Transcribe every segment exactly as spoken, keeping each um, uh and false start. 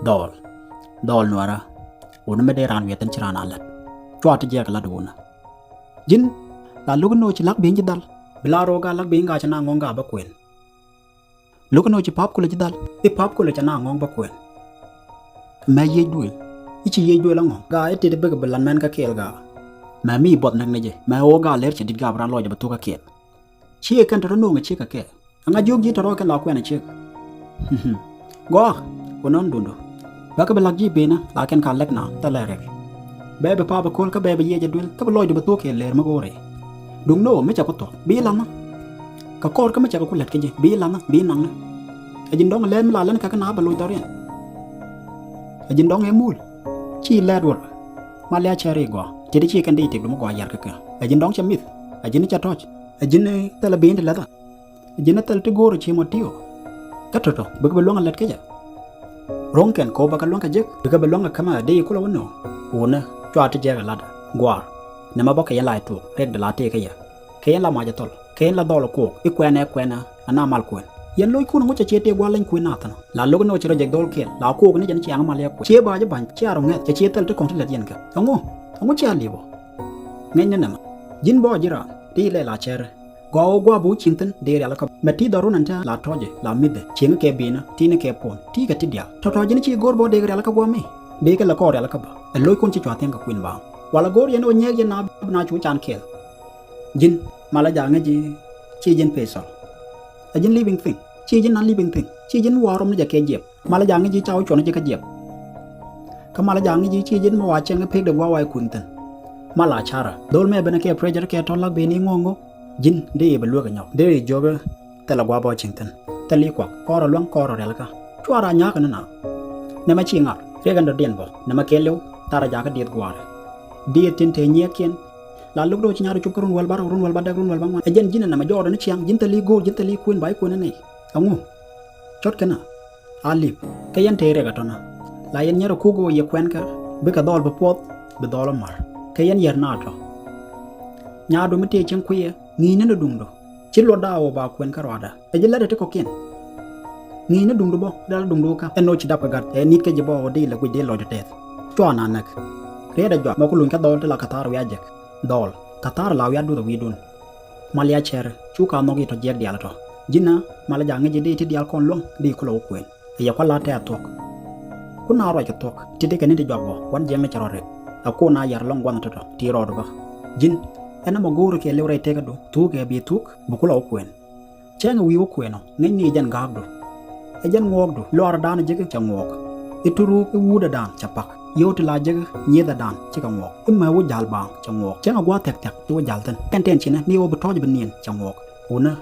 Dhɔɔl. Dhɔɔl nuäärä. Wun mi dee raan wiɛth in ci raan a lät. Cua ti jiɛk lat wun. Ji̱n la lo̱k in ɣöö ci la̱k bi̱i̱ny ji̱ dhal. Bi la ro̱o̱k a la̱k bi̱i̱ny gaa ci na ŋɔ̱ŋ gaa bä kuën. Lo̱k in ɣöö ci pa̱a̱p kulɛ ji̱ dhal. I̱ pa̱a̱p kulɛ ca na ŋɔ̱ŋ bä kuën. Mɛ yiëëc duëël. I̱ ci yiëëc duëël a ŋɔ̱ŋ. Gaa i̱ tit i̱ bikɛ bi lan mɛn kä kɛɛl gaa. Mɛ mi buɔth näk ni jɛ. Mɛ ɣöö gaa lɛr cɛ di̱t gaa bi raan lɔcdɛ bi thuk kä kɛɛl. Ciɛ kɛn tɔ̱tɔ̱ no̱o̱ŋ ɛ ciek kɛ kɛ. Aŋa jiök ji̱ tɔ̱tɔ̱ kɛn la kuɛn ɛ ciek. Gɔaa, ku nɔn dundu. Bäkɛ bi lak ji̱ benä la kɛn ka lɛk na thilɛ rɛk. Bɛ bi pa̱a̱p bi ko̱l kä bɛ bi yiɛc ɛ duel kä bi lɔcdu bi thok kɛ lɛr mi go̱o̱rɛ. Duŋ no̱o̱ mi cɛ ku thuɔ̱k bi la̱nä. Kɛ kɔr kä mi cɛ kɛ ku lät kä ji̱ bi la̱nä bi naŋnä. Ɛ ji̱n dɔ̱ŋ lɛr mi la län kä kä na bɛ loc dhɔriɛn. Ɛ ji̱n dɔ̱ŋ ɛ mul. Ci lɛt wär. Ma lɛ̈ cɛ ri gɔaa. Tëëdi ci kɛn di tik dum gɔaa yɛr kä kɛ. Ɛ ji̱n dɔ̱ŋ cɛ mith. Ɛ ji̱n cɛ tɔ̱c. Ɛ ji̱n thilɛ bi̱i̱n ti lɛthä. Ɛ ji̱n thil ti go̱o̱r ci mɔ ti̱o. Kä tɔ̱tɔ̱ bikɛ bi luäŋ lät kä jɛ. Ro̱ŋ kɛn kɛ wä bä kɛ luäŋ kɛ jek bikɛ bi luäŋ kɛ kämɛ di kulɛ wä nöö. Wunä cua ti jɛk ɛ lat gua̱a̱r. Nɛmɛ bä kɛ yɛn la ɛ tuɔɔk rɛk di la tëëk kä yɛ. Kɛ yɛn la mac ɛ thɔl kɛ yɛn la dhɔl ɛ kuɔɔk i̱ kuɛnɛ kuɛnɛ. Ana mal kuɛn yɛn loc kun ŋuc cɛ ciɛ tëë gua̱l leny kuën nathänä la lo̱k ni wä ci rɔ jek dhɔl kɛɛl la kuɔɔk ni jɛn ciaŋ mal yɛ kuɛn ciɛ ba ji̱ ba̱ny ciɛ rɔ ŋɛth cɛ ciɛ thil ti kɔŋ ti lɛth yɛn kɛ. Ɛŋu ɛŋu ciɛ li̱p ɔ. Ŋäcnä nɛmɛ ji̱n bä ji̱ raan ti lɛ la cɛrɛ. Gɔaa ɣöö gua̱a̱ bi wä cieŋ thi̱n dee rial kä mɛ ti dhɔrun ɛn te la tɔ̱ɔ̱cɛ la mi̱thɛ cieŋ kɛ bi̱i̱nä ti̱i̱n kɛ puɔ̱n ti̱i̱ kɛ ti diaal tɔ̱tɔ̱ ji̱n ci go̱o̱r bä dee rial kä gua̱a̱ mi dee kɛ lɛ kɔɔr rial kä bä. Ɛ lo̱c kun ci cua thi̱eŋ kɛ kui̱n baaŋ walɛ go̱o̱r yɛn ɣöö nyɛɛk yɛn na bi na cu can kɛɛl. Ji̱n malä ja̱a̱ŋä ji̱ ci ji̱n pay thɔl. Ɛ ji̱n living thing ci ji̱n na living thing ci ji̱n wa̱a̱ rɔm ni jɛ kɛ jiɛp. Malä ja̱a̱ŋä ji̱ ca wä cuɔ̱n ji̱ kä jiɛp. Kä malä ja̱a̱ŋä ji̱ ci ji̱n mi wa̱a̱ cɛŋ pek de gua̱a̱ wa̱a̱ kui̱n thi̱n. Malä carä dhol mɛ ben kɛ pressure kɛ tɔ̱ la̱k ben i̱ ŋo̱o̱ŋ ŋo̱o̱ŋ. Ji̱n dee i̱ bɛ lueek inyɔk dee i̱ jiökɛ. Thilɛ gua̱a̱ bä cieŋ thi̱n thilɛ i̱ kuak kɔrɔ luäŋ kɔrɔ rial kä. Cuarɛ a nya̱a̱k ni na. Nɛmɛ ci ŋa̱r riɛk ɛn dɔ̱diɛn bä nɛmɛ kɛɛliw tharɛ jakä dieth gua̱a̱rɛ. Dieth tin te nyiɛɛkiɛn. La lo̱k do̱ ci nya̱a̱r cup kä run wäl bä rɛw run wäl bä dɛk run wäl bä ŋuan ɛ jɛn ji̱n ɛnɛmɛ jɔɔdɛ ni ciaŋ ji̱n thilɛ i̱ go̱o̱r ji̱n thilɛ i̱ kuën ba i̱ kuën ɛnɛy. Ɛŋu. Cɔt kɛnä. A lip kɛ yɛn tëë riɛk ɛ tɔ̱nä. La yɛn nyɛr ɛ kuk ɣöö yɛ kuɛnkɛ bikɛ dhɔɔl bi puɔth bi dhɔɔl ɛ ma̱r kɛ yɛn yɛr na tɔ̱. Nyaadu mi tëë cieŋ kui̱yɛ ŋi̱i̱ni ni duŋdu. Ci luɔtda ɣöö ba kuɛn kä ruaadä ɛ ji̱ lät ɛ ti kɔ̱kiɛn. Ŋi̱i̱ni duŋdu bä rial duŋdu kä ɛn ɣöö ci dap kɛ gat ɛ ni̱t kä ji̱ bä ɣöö di lɛ guic di lɔcdu tɛth. Cua na näk. Riɛt ɛ jɔak mɛ ku luny kä dhɔɔl ti la kɛ thaar wiaa jek. Dhɔɔl kɛ thaar la wiaa duth ɛ wi̱i̱dun. Mal ya cɛr cu ka nhɔk i̱ tɔ jiɛk diaal tɔ. Ji̱n na mal ja̱a̱ŋ ŋi̱c i̱ di ti diaal kɔn luäŋ di kulɛ wä kuën. Ɛ yɛ kua̱l la tɛ̈th thuɔ̱k. Kun na ruac kɛ thuɔ̱k ti ti kɛ ni ti jɔak bä kuan jiɛk ni cɛ rɔ ret. Ɛ kun na yar lɔŋ gua̱nh tɔ̱tɔ̱ ti rɔɔdu bä. Ji̱n ɛn ɛmɔ go̱o̱r kɛ liw rɛy tekädu thuk kɛ bi thuk bi kulɛ wä kuën. Cäŋ ɛ wi̱i̱ wä kuënɔ ŋäcni ɛ jɛn ga̱a̱kdu. Ɛ jɛn ŋuɔɔkdu luaardan jek cɛ ŋuɔɔk. I̱ turuk i̱ wuudädan cɛ pak. Yio̱w ti la jek nyiethädan cikɛ ŋuɔɔk. I̱ mɛ wä ja̱l baaŋ cɛ ŋuɔɔk. Cäŋ ɛ gua̱a̱th thia̱k thia̱k i̱ wä ja̱l thi̱n kɛn tɛn cinä ni ɣöö bi tɔ̱ɔ̱c bi niɛn cɛ ŋuɔɔk. Wunä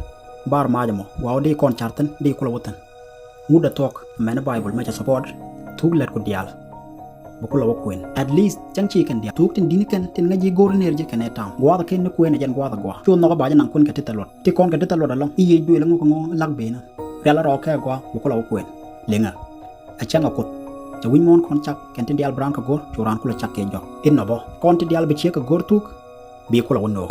baar mac ɛmɔ gua̱a̱ wä di kɔn car thi̱n di kulɛ wä thi̱n. Ŋut ɛ thuɔ̱k mɛn Baibol mɛ cɛ support. Thuk lɛt ku diaal. Bi kulɛ wä kuën at least cäŋ ci kɛn diaal thuk tin di̱ni kɛn tin ŋäc ji̱ go̱o̱r ner ji̱ kɛn ɛ ta̱a̱ŋ gua̱a̱th kɛn ni kuën ɛ jɛn gua̱a̱th ɛ gua̱a̱ cu nhɔk ɛ ba ji̱ naŋ kuën kɛ ti thɛl luɔt ti kɔn kɛ ti thɛl luɔt ɛlɔ̱ŋ i̱ yiëc duëël ɛŋu kɛ ŋu la̱k ben. Rial ɛ rɔɔk kɛ gua̱a̱ bi kulɛ wä kuën. Liŋä. Ɛ cäŋ ɛ kuoth. Cɛ wi̱c muɔ̱ɔ̱n kɔn cak kɛn ti diaal bi raan kɛ go̱o̱r cu raan kulɛ cak kɛ jɔk i̱ nɔbɔ kɔn ti diaal bi ciek kɛ go̱o̱r thuk. Bi kulɛ wä no̱o̱k.